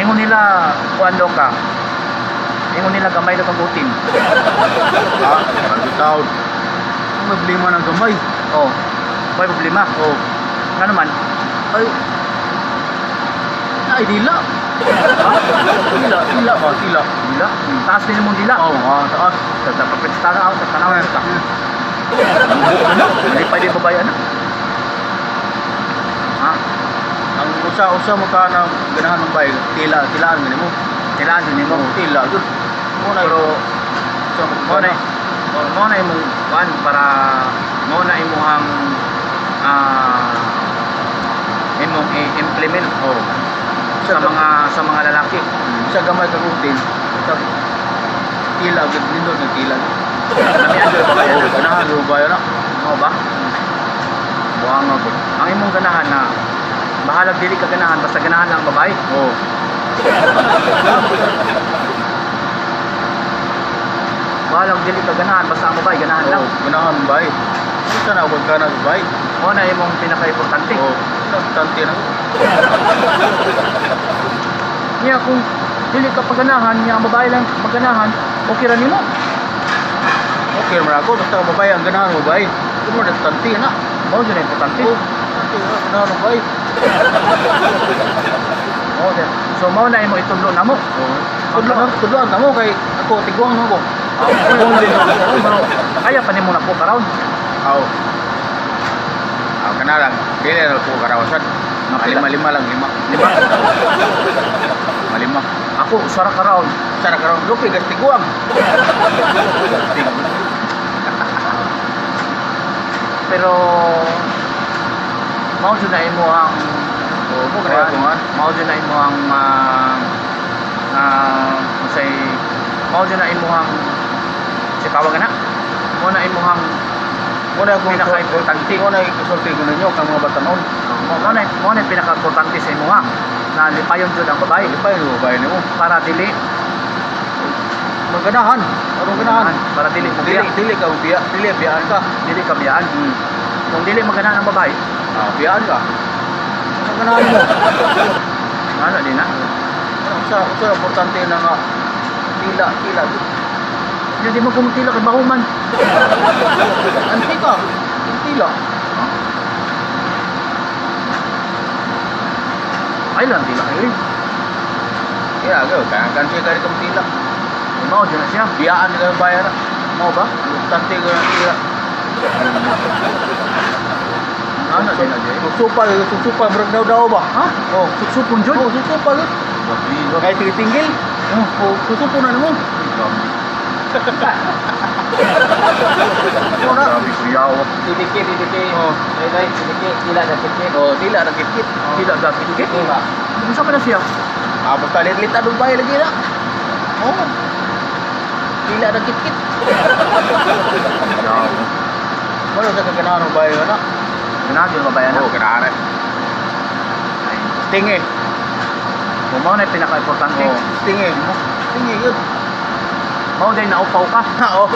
Ingon nila kuan daw ka. Ingon nila gamay daw kang utin. Ha? Ang taon. Ang problema ng gamay. Oh. May problema. Oh. Ngano man? Ay. Ay, dila. Ha? Dila, dila ba? Dila. Dila? Taas din mong dila. Oo, ah, taas. Tanaw, tanaw ka. Ano? Hindi pa di babae ano? Ha? Ang usa-usa mo ka na ganahan ng bay, tila, tilaan gani mo. Kailangan din nimo. Oh, tila jud. Mo na Pero usa mo mo na mo na imong kuan para mo na imuhang imong i-implement Oh. sa mga lalaki. Sa gamay kag utin. Sa tila gud nindot ng tila. Lami ang babae Oh, ano? ganahan yung bayo na. Mo ba? Buhang ako. Ang imong ganahan na bahalag dili ka ganahan basta ganahan lang ang babae. Oh. Bahalag dili ka ganahan basta ang babae ganahan lang. Oh, ganahan bay. Usa na akong gana sa bay. Mo na imong pinaka-importante. Oh, importante na. Niya kung dili ka paganahan, niya ang babae lang maganahan, okay ra nimo. Okay man ako basta ang babae ang ganahan mo bay. Mo na importante na. Mao jud ang importante. Oh, importante na ganahan mo bay. Mao jud. So mao na imo itudlo namo. Oh. Tudloan, tudloan ta mo kay ako tiguang na ako. Ah, Tiguang din ako. Pero kaya pa nimo nako karon. Aw. Aw kana lang. Dili na ko karawasan. Mga Lima-lima lang, lima. Lima. Malima. Ako usa ra ka round. Sara karon lupi gas tiguang. Pero mao jud na imo ang Oh, mo kaya ko nga. mao jud na imo ang unsay mao jud na imo ang si tawag na. Mao na imo ang Mo na akong Pinaka-importante. Mo na isulti ko ninyo kang mga batanon. Mao na pinaka-importante sa imo ha na lipayon jud ang babae Lipay mo babae nimo. para dili Maganahan. Arong ganahan. Para dili mo Dili biya. dili ka biya, dili biyaan ka. Dili ka biyaan. Kung dili maganahan ang babae, Ah, biyaan ka. Ang ganahan mo. ano din na? Usa usa importante na nga tila tila. Hindi mo kumutila kay bahuman. Anti ka. Tila. Ay lang tila kayo. Kaya go, kaya kan siya kaya kang tila. Mao jud na siya. Biyaan ka ng bayan na. Mao ba? Importante ka ng tila. Ano din na jud? Sugsupa, sugsupa, murag daw daw ba? Ha? Oh, Suksupon jud. oh, sugsupa yun. Kahit tingil. Oh, susupo na nimo. Ano na? Grabe kuyaw. Tidiki, tidiki. Oh. Ay, ay, tidiki. Dila na tidiki. Oh, tila na kit-kit. Tila gapit kit. Tidiki ba? Unsa pa na siya? Ah, basta lit-lit na Dubai lagi na. Oh. Tila na kit-kit. Yaw. Wala sa kaganahan ng bayo na. Ganahan jud ang babae na. Oo, ganahan. Ay, Stingy. kung mao na yung pinaka-importante. Oh, stingy. Stingy yun. Mao din naupaw ka. Ha, oh.